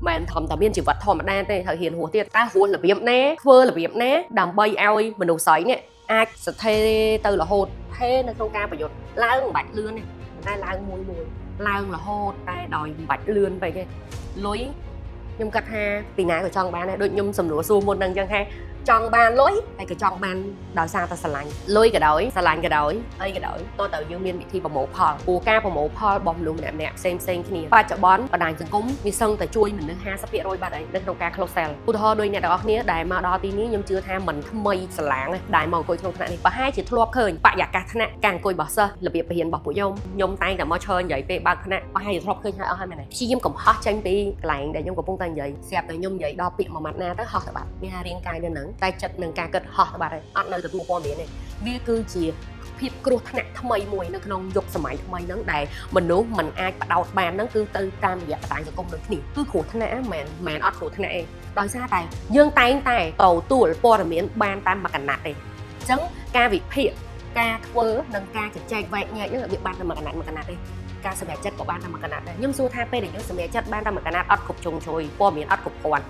មិនធម្មតាមានជីវិតធម្មតាទេត្រូវហ៊ានរស់ទៀតតើរស់របៀបណាធ្វើរបៀបណាដើម្បីឲ្យមនុស្សស្រីនេះអាចស្ថិរទៅរហូតថេនៅក្នុងការប្រយុទ្ធឡើងមិនបាច់លឿនទេតែឡើងមួយមួយឡើងរហូតតែដោយមិនបាច់លឿនពេកទេលុយខ្ញុំគិតថាពីណាក៏ចង់បានដែរដូចខ្ញុំសំណួរសួរមុនហ្នឹងអញ្ចឹងថាចង់បានលុយតែក៏ចង់បានដោយសារតែស្រឡាញ់លុយក៏ដោយស្រឡាញ់ក៏ដោយអីក៏ដោយតោះតែយើងមានវិធីប្រមូលផលព្រោះការប្រមូលផលរបស់មនុស្សម្នាក់ៗផ្សេងផ្សេងគ្នាបច្ចុប្បន្នបណ្ដាញសង្គមវាសឹងតែជួយមនុស្ស50%បាត់ហើយនៅក្នុងការ close sell ឧទាហរណ៍ដូចអ្នកទាំងអស់គ្នាដែលមកដល់ទីនេះខ្ញុំជឿថាមិនថ្មីស្រឡាងទេដែលមកអង្គុយក្នុងថ្នាក់នេះប្រហែលជាធ្លាប់ឃើញបរិយាកាសថ្នាក់ការអង្គុយរបស់សិស្សរបៀបបរិញ្ញារបស់ពួកខ្ញុំខ្ញុំតែងតែមកឈរនិយាយពេលបើកថ្នាក់ប្រហែលជាធ្លាប់ឃើញហើយអស់ហើយមែនទេព្យាយាមកំហោះចេញពីកន្លែងដែលខ្ញុំកំពុងតែនិយាយស្រាប់តែខ្ញុំនិយាយដល់ពាក្យមួយម៉ាត់ណាទៅហោះទៅបាត់មានថារាងកាយនៅហ្នឹងតែចិត្តនឹងការគិតហោះទៅបាត់ហើយអត់នៅទទួលព័ត៌មានទេវាគឺជាភាពគ្រោះថ្នាក់ថ្មីមួយនៅក្នុងយុគសម័យថ្មីហ្នឹងដែលមនុស្សមិនអាចបដោតបានហ្នឹងគឺទៅតាមរយៈបណ្ដាញសង្គមដូចគ្នាគឺគ្រោះថ្នាក់មិនមែនអត់គ្រោះថ្នាក់ទេដោយសារតែយើងតែងតែទទួលព័ត៌មានបានតាមមួយកណាត់ទេអញ្ចឹងការវិភាគការធ្វើនិងការជជែកវែកញែកហ្នឹងវាបានតែមួយកណាត់មួយកណាត់ទេការសម្រេចចិត្តក៏បានតែមួយកណាត់ដែរខ្ញុំសួរថាពេលដែលយើងសម្រេចចិត្តបានតែមួយកណាត់អត់គ្រប់ជ្រុងជ្រោយព័ត៌មានអត់គ្រប់គ្រាន់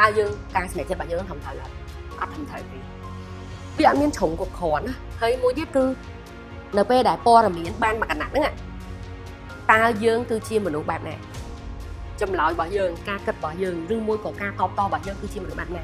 តើយើងការសម្រេចចិត្តរបស់យើងធំត្រូវអត់អត់ធំត្រូវទេវាអត់មានជ្រុងគ្រប់គ្រាន់ណាហើយមួយទៀតគឺនៅពេលដែលព័ត៌មានបានមួយកណាត់ហ្នឹងតើយើងគឺជាមនុស្សបែបណាចម្លើយរបស់យើងការគិតរបស់យើងឬមួយក៏ការតបតរបស់យើងគឺជាមនុស្សបែបណា